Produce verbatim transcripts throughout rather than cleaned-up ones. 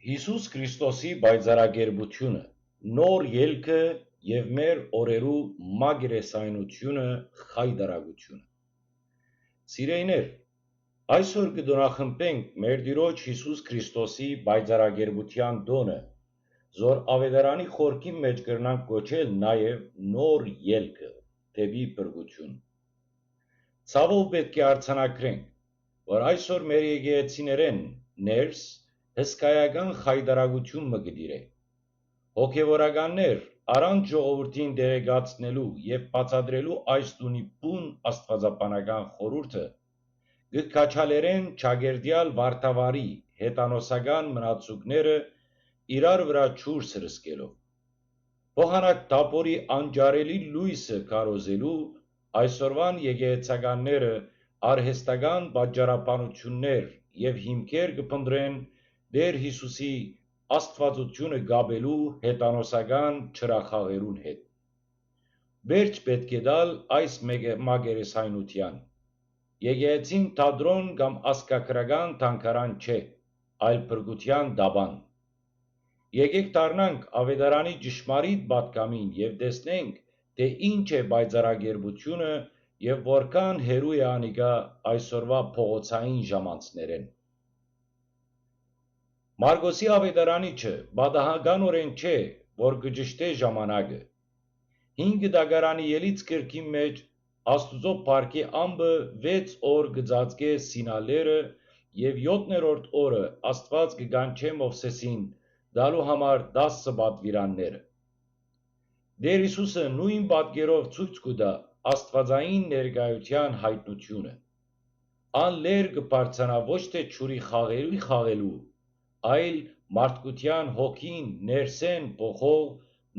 Յիսուս Քրիստոսի պայծառակերպութիւնը, նոր ելքը եւ մեր օրերու մակերեսայնութիւնը, խայտարակութիւնը։ Սիրեյներ, այսօր կը տօնախմբենք մեր Տիրոջ Յիսուս Քրիստոսի պայծառակերպութեան տօնը, զոր աւետարանի խորքին մէջ կրնանք կոչել նաեւ նոր ելքը դէպի փրկութիւն։ Ցաւով պէտք է արձանագրենք, որ այսօր մեր եկեղեցիներէն ներս հսկայական խայտարակութիւն մը կը տիրէ։ Հոգեւորականներ, առանց ժողովուրդին տեղեկացնելու եւ բացատրելու այս տունի բուն աստուածաբանական խորհուրդը, կը քաջալերեն ճակերտեալ վարդավառի հեթանոսական մնացուկները իրար վրայ ջուր սրսկելով։ Փոխանակ տապորի անճարելի լոյսը քարոզելու, այսօրուան եկեղեցականները արհեստական պատճառաբանութիւններ եւ հիմքեր կը փնտռեն Տէր Յիսուսի աստուածութիւնը կապելու հեթանոսական ջրախաղերուն հետ։ Վերջ պէտք է տալ այս մեկը-, մակերեսայնութեան։ Եկեղեցին թատրոն կամ ազգագրական թանգարան չէ, այլ փրկութեան տապան։ Եկէք դառնանք աւետարանի ճշմարիտ պատգամին եւ տեսնենք, թէ ինչ է պայծառակերպութիւնը եւ որքան հեռու է անիկա այսօրուայ փողոցային ժամանցներէն։ Մարկոսի աւետարանիչը պատահականօրէն չէ, որ կը ճշտէ ժամանակը։ Հինգ տակարանի ելից գրքին մէջ Աստուծոյ փառքի ամպը վեց օր կը ծածկէ Սինա լեռը եւ յոթներորդ օրը Աստուած կը կանչէ Մովսէսին տալու համար տասը պատուիրանները։ Տէր Յիսուսը նոյն պատկերով ցոյց կու տայ աստուածային ներկայութեան յայտնութիւնը։ Ան լեռ կը բարձրանայ ոչ թէ ջուրի խաղերի խաղելու, այլ մարդկութեան հոգին ներսէն փոխող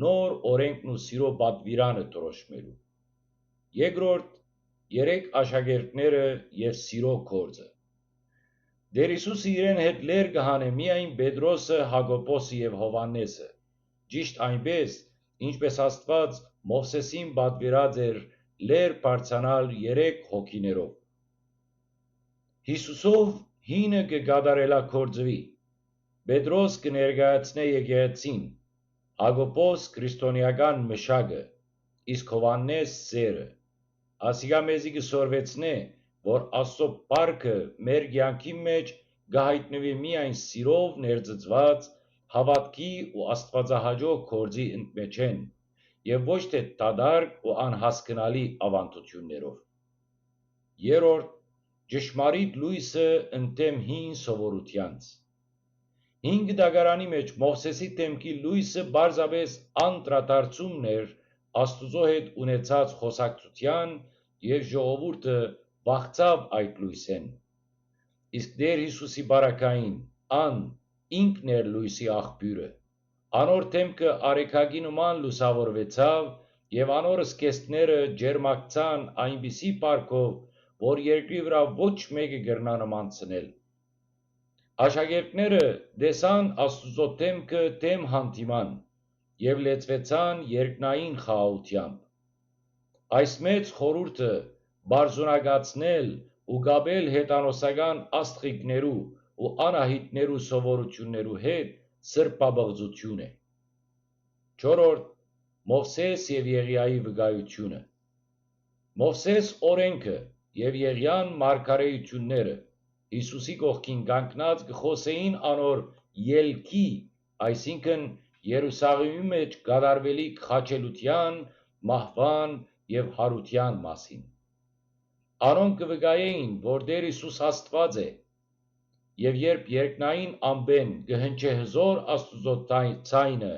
նոր օրէնքն ու սիրո պատուիրանը դրոշմելու։ Երկրորդ, երեք աշակերտները եւ սիրո գործը։ Տէր Յիսուսը իրեն հետ լեռ կը հանէ միայն Պետրոսը, Յակոբոսը եւ Յովհաննէսը, ճիշտ այնպէս, ինչպէս Աստուած Մովսէսին պատուիրած էր լեռ բարձրանալ երեք հոգիներով։ Յիսուսով հինը կը կատարելագործուի։ Պետրոս կը ներկայացնէ եկեղեցին, Յակոբոս քրիստոնէական մշակը, իսկ Յովհաննէս սերը։ Ասիկա մեզի կը սորվեցնէ, որ Աստուծոյ փառքը մեր կեանքին մէջ կը յայտնուի միայն սիրով ներծծուած հաւատքի ու աստուածահաճոյ գործի ընդմէջէն եւ ոչ թէ դատարկ ու անհասկնալի աւանդութիւններով։ Երրորդ, ճշմարիտ լոյսը ընդդէմ հին սովորութեանց։ Հինգ տակարանի մէջ Մովսէսի դէմքի լոյսը պարզապէս անդրադարձումն էր Աստուծոյ հետ ունեցած խօսակցութեան եւ ժողովուրդը վախցաւ այդ լոյսէն։ Իսկ Տէր Յիսուսի պարագային, ան ինքն էր լոյսի աղբիւրը։ Անոր դէմքը արեգակի նման լուսաւորուեցաւ եւ անոր զգեստները ջերմագցան այնպիսի փառքով, որ երկրի վրայ ոչ մէկը կրնայ նմանցնել։ Աշակերտները տեսան Աստուծոյ դէմքը դէմ հանդիման եւ լեցուեցան երկնային խաղաղութեամբ։ Այս մեծ խորհուրդը պարզունակացնել ու կապել հեթանոսական աստղիկներու ու անահիտներու սովորութիւններու հետ սրբապղծութիւն է։ Չորրորդ, Մովսէս եւ Եղիայի վկայութիւնը։ Մովսէս օրէնքը եւ Եղիան մարգարէութիւնները Յիսուսի կողքին կանգնած կը խօսէին անոր ելքի, այսինքն՝ Երուսաղէմի մէջ կատարուելիք խաչելութեան, մահուան եւ յարութեան մասին։ Անոնք կը վկայէին, որ Տէր Յիսուս Աստուած է, եւ երբ երկնային ամպէն կը հնչէ հզօր Աստուծոյ թայ-, ցայնը,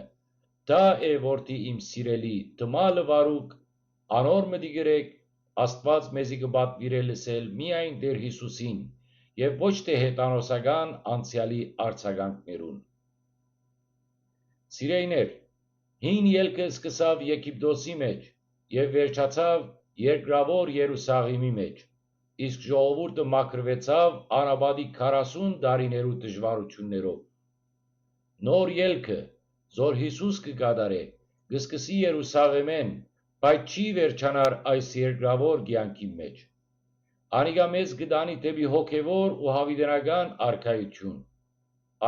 «Դա է որդի իմ սիրելի, դմա լը վարուք», անոր մտիկ ըրէք, Աստուած մեզի կը պատուիրէ լսել միայն Տէր Յիսուսին եւ ոչ թէ հեթանոսական անցեալի արձագանքներուն։ Սիրեյներ, հին ելքը սկսաւ Եգիպտոսի մէջ եւ վերջացաւ երկրաւոր Երուսաղէմի մէջ, իսկ ժողովուրդը մաքրուեցաւ անապատի քառասուն տարիներու դժուարութիւններով։ Նոր ելքը, զոր Յիսուս կը կատարէ, կը սկսի Երուսաղէմէն, բայց չի վերջանար այս երկրաւոր կեանքին մէջ։ Անիկա մեզ կը տանի դէպի հոգեւոր ու յաւիտենական արքայութիւն։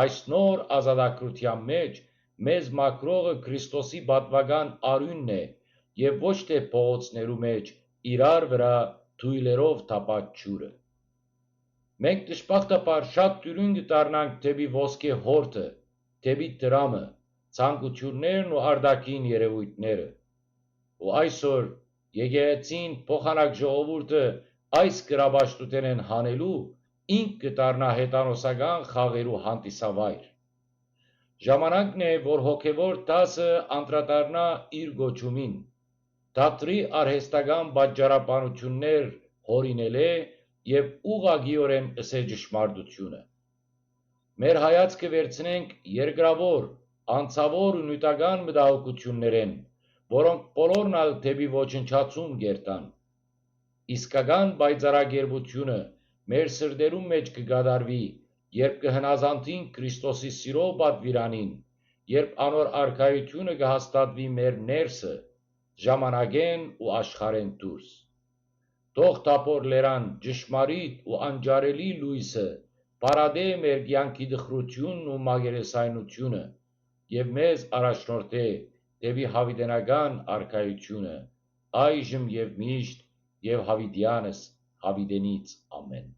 Այս նոր ազատագրութեան մէջ մեզ մաքրողը Քրիստոսի պատուական արիւնն է եւ ոչ թէ փողոցներու մէջ իրար վրայ թոյլերով թափած ջուրը։ Մենք դժբախտաբար շատ դիւրին կը դառնանք դէպի ոսկէ յորդը, դէպի դրամը, ցանկութիւններն ու արտաքին երեւոյթները։ Ու այսօր եկեղեցին փոխանակ ժողովուրդը այս գրապաշտութենէն հանելու ինք կը դառնայ հեթանոսական խաղերու հանդիսավայր։ Ժամանակն է, որ հոգեւոր դասը անդրադառնայ իր կոչումին, դադրի արհեստական պատճառաբանութիւններ յօրինելէ եւ ուղղակիօրէն ըսէ ճշմարտութիւնը։ Մեր հայացքը վերցնենք երկրաւոր, անցաւոր ու նիւթական մտահոգութիւններէն, որոնք բոլորն ալ դէպի ոչնչացում կ'երթան։ Իսկական պայծառակերպութիւնը մեր սրտերուն մէջ կը կատարուի, երբ կը հնազանդինք Քրիստոսի սիրո պատուիրանին, երբ անոր արքայութիւնը կը հաստատուի մեր ներսը, ժամանակէն ու աշխարհէն դուրս։ Թող Թաբոր լերան ճշմարիտ ու անջարելի լոյսը փարատէ մեր կեանքի տխրութիւնն ու մակերեսայնութիւնը եւ մեզ առաջնորդէ դէպի յաւիտենական արքայութիւնը, այժմ եւ միշտ եւ յաւիտեանս յաւիտենից։ Ամէն։